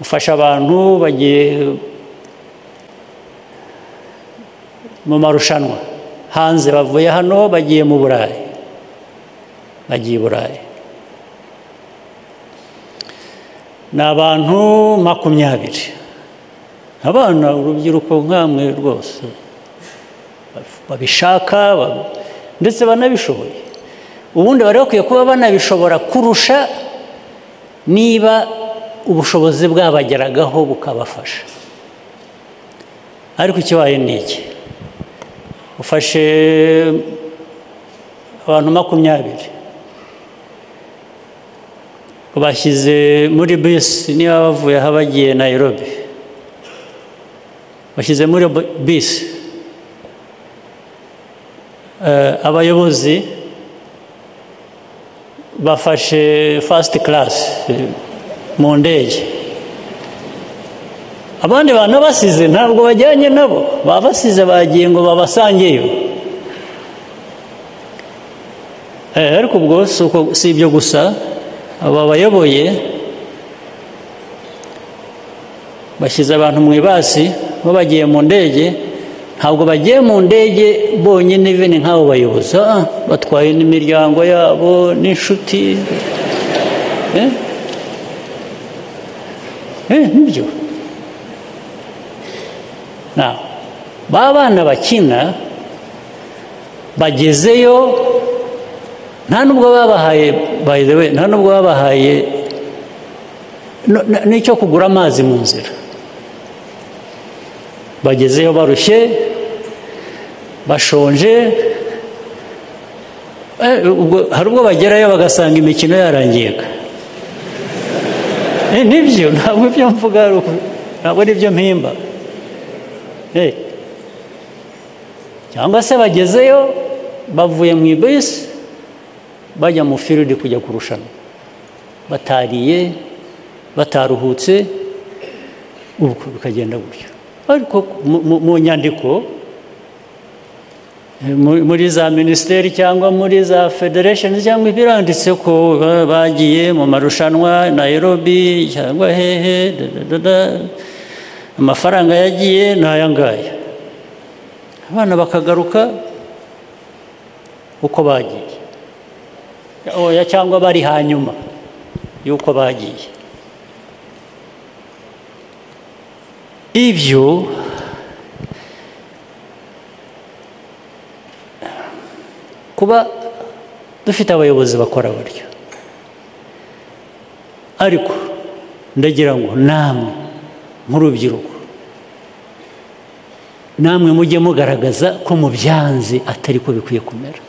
Ufasha abantu bagiye mu marushanwa hanze, bavuye hano bagiye mu Burayi, bagiye i Burayi, ni abantu 20, abana, urubyiruko nkamwe rwose babishaka ndetse banabishoboye. Ubundi bari bakwiye kuba banabishobora kurusha niba ubushobozi bwabageragaho bukabafasha. Ariko ikibaye ni iki? Ufashe abantu 20 bashyize muri bisi, niba bavuye aho bagiye Nairobi, bashyize muri bisi, abayobozi bafashe first class mu ndege, abandi bantu basize ntabwo bajyanye nabo, babasize bagiye ngo babasangeyo. Ariko ubwo si ibyo gusa, aba bayoboye bashyize abantu mu ibasi, bo bagiye mu ndege, ntabwo bagiye mu ndege bonyine bene nk'abo bayobozi, batwaye n'imiryango yabo n'inshuti. Nibyo. Ba bana bakina bagezeyo, nta nubwo babahaye, by the way, nta nubwo babahaye n'icyo kugura amazi mu nzira. Bagezeyo barushye, bashonje, hari ubwo bagerayo bagasanga imikino yarangiye. Nibyo, ntabwo ibyo mvuga, ntabwo nibyo mpimba. Cyangwa se bagezeyo bavuye mu ibisi bajya mu field kujya kurushanwa, batariye, bataruhutse, ubwo bikagenda gutyo. Ariko mu nyandiko muri za minisiteri cyangwa muri za federation cyangwa ibiranditse ko bagiye mu marushanwa Nairobi cyangwa hehe, amafaranga yagiye n'aya ngaya, abana bakagaruka uko bagiye, oya cyangwa bari hanyuma y'uko bagiye. Ibyo kuba dufite abayobozi bakora buryo, ariko ndagira ngo namwe nk'urubyiruko, namwe mujye mugaragaza ko mu byanze atari ko bikwiye kumera.